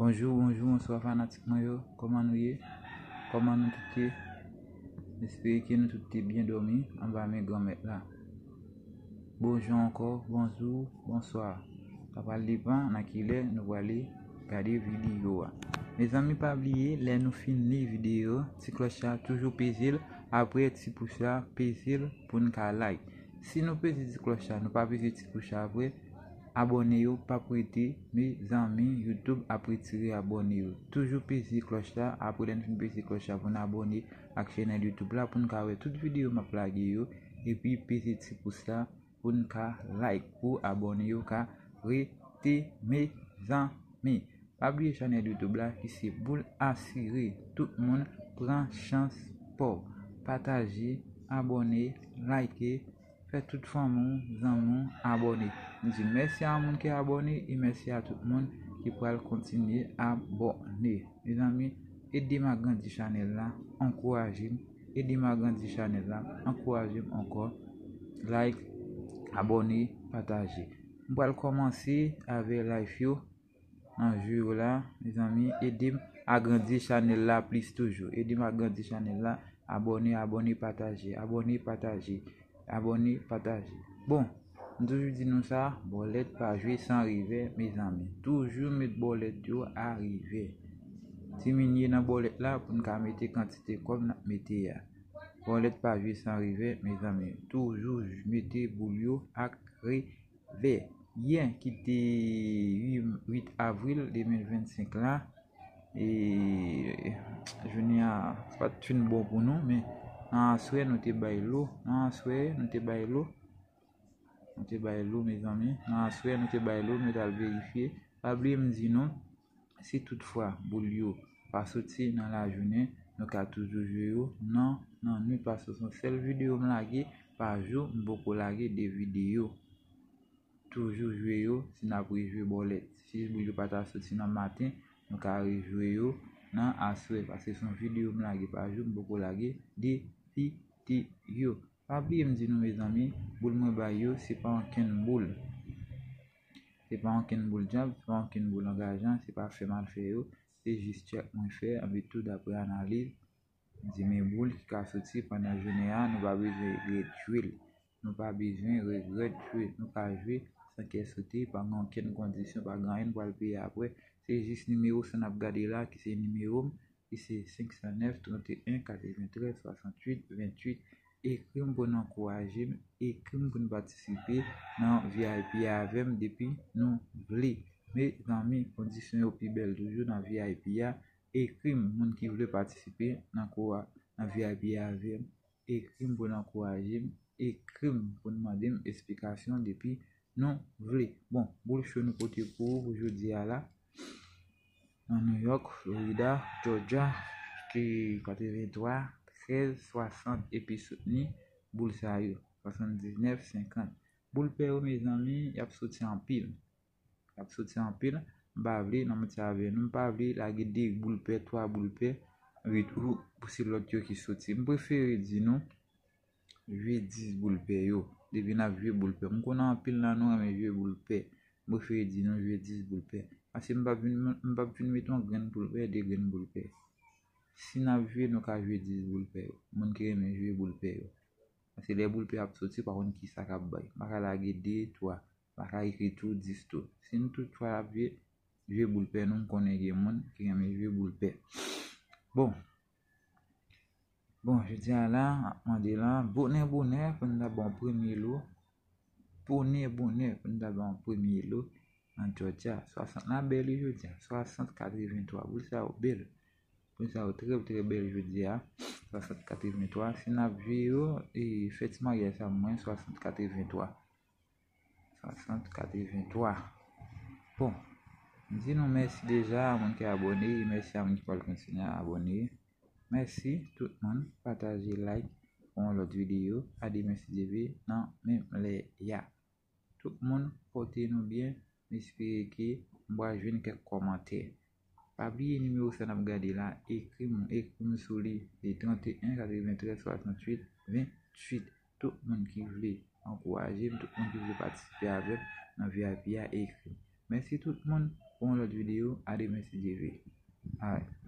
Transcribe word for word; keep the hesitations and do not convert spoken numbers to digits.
Bonjou, bonjou, bonswa fanatik mwen yo. Kòman nou ye? Kòman nou tout ye? M espere ke nou tout te byen dòmi anba men Granmèt la. Bonjou ankò, bonjou, bonswa. Sa pral depann nan ki lè nou prale gade videyo a. Mezanmi, pa bliye, lè nou fin li videyo, ti klòch la toujou peze l, apre ti pous la peze l pou n ka like. Si nou peze ti klòch la, nou pa peze ti klòch la apre, abòne yo p ap rete, mezanmi, YouTube ap retire abòne yo. Toujou peze klòch la, apre lè n fin peze klòch la pou n abòne ak chanèl YouTube la, pou n ka wè tout videyo m ap lage yo, epi peze ti pous la pou n ka like, pou abòne yo ka rete, mezanmi. Pa bliye chanèl YouTube la ki se Boul Asire. Tout moun pran chans pa w. Pataje, abòne, like, fè tout fanmi w, zanmi w abòne. M di mèsi a moun ki abòne e mèsi a tout moun ki pral kontinye abòne. Mezanmi, ede m agrandi chanèl la, ankouraje m, ede m agrandi chanèl la, ankouraje m ankò. Like, abòne, pataje. M pral kòmanse avè live yo nan jou yo la, mezanmi, ede m agrandi chanèl la plis toujou. Ede m agrandi chanèl la, abòne, abòne, pataje, abòne, pataje, abòne, pataje. Bon, m toujou di nou sa, bòlèt pa jwe san revè, mezanmi. Toujou met bòlèt yo a revè. Diminye nan bòlèt la pou n ka mete kantite kòb n ap mete a. Bòlèt pa jwe san revè, mezanmi. Toujou mete boul yo ak revè. Yè ki te uit avril de mil vennsenk la, e jounen an pa t fin bon pou nou, men nan aswè nou te bay lo, nan aswè nou te bay lo, nou te bay lo, mezanmi, nan aswè nou te bay lo, nou t al verifye. Pa bliye m di nou, si toutfwa boul yo pa soti nan lajounen, nou ka toujou jwe yo nan, nan nwit, paske se yon sèl videyo m lage pa jou, m poko lage de videyo. Toujou jwe yo si n ap rejwe bòlèt. Si boul yo pa ta soti nan maten, nou ka rejwe yo nan aswè, paske se yon videyo m lage pa jou, m poko lage de videyo. Pa bliye m di nou, mezanmi, boul mwen bay yo, se pa ankenn boul. Se pa ankenn boul dyab, se pa ankenn boul angajan, se pa fè m al fè yo, se jis tchèk mwen fè, anpi tou daprè analiz, m di men boul ki ka soti pandan jounen an, nou pa bezwen regrèt jwe l. Nou pa bezwen regrèt jwe, nou ka jwe san kè sote, pa gen okenn kondisyon, pa gen anyen n pral peye apre. Se jis nimewo sa n ap gade la, ki se nimewo m, ki se senk san nèf, trannteyen, katreventrèz, swasantuit, venntuit. Ekri m pou n ankouraje m, ekri m pou n patisipe nan V I P a avè m depi nou vle. Mezanmi, kondisyon yo pi bèl toujou nan V I P a. Ekri m, moun ki vle patisipe nan kou a, nan V I P a avè m. Ekri m pou n ankouraje m, ekri m pou n mande m esplikasyon depi nou vle. Bon, boul cho nou pote pou ou pou jodi a la. Nan New York, Florida, Georgia, ki katreventwa, trèz, swasant epi soutni boul sa yo, swasanndiznèf, senkant. Boul pè yo, mezanmi, y ap soti anpil. Y ap soti anpil. M pa vle, nan manti avè nou, m pa vle lage de boul pè, twa boul pè, uit ou, pou se lòt yo ki soti. M prefere di nou, jwe dis boul pè yo. Depi n ap jwe boul pè. M konnen anpil nan nou renmen jwe boul pè. M prefere di nou jwe dis boul pè. Paske m p ap vin, m p ap vin met yon grenn boul pè, de grenn boul pè. Si n ap jwe, nou ka jwe dis boul pè yo. Moun ki renmen jwe boul pè yo. Paske lè boul pè ap soti, ou pa konn kisa k ap bay. M pa ka lage de, twa. M pa ka ekri tou, dis tou. Si nou tout twa ap jwe, jwe boul pè nou, m konnen gen moun ki renmen jwe boul pè. Bon. Bon, jodi a la, m ap mande la, bonè, bonè, pou n ta ba w premye lo. Bonè, bonè, pou n ta ba w premye lo nan Georgia. Swasant la bèl, wi, jodi a. Swasant katreventwa. Boul sa yo bèl. Boul sa yo trè, trè bèl jodi a. Swasant katreventwa. Si n ap jwe yo, e, fè ti maryaj sa pou mwen, swasant katreventwa. Swasant katreventwa. Bon, m di nou mèsi deja a moun ki abòne, e mèsi a moun ki pral kontinye abòne. Mèsi tout moun, pataje, like pou yon lòt videyo. A demen si Dye vle, nan menm lè a. Tout moun, pote nou byen, m espere ke m pral jwenn kèk kòmantè. Pa bliye nimewo sa n ap gade la, ekri m, ekri m sou li, se trannteyen, katreventrèz, swasanntuit, venntuit. Tout moun ki vle ankouraje m, tout moun ki vle patisipe avè m nan V I P a, ekri m. Mèsi tout moun. Pou yon lòt videyo, a demen si Dye vle. Alright.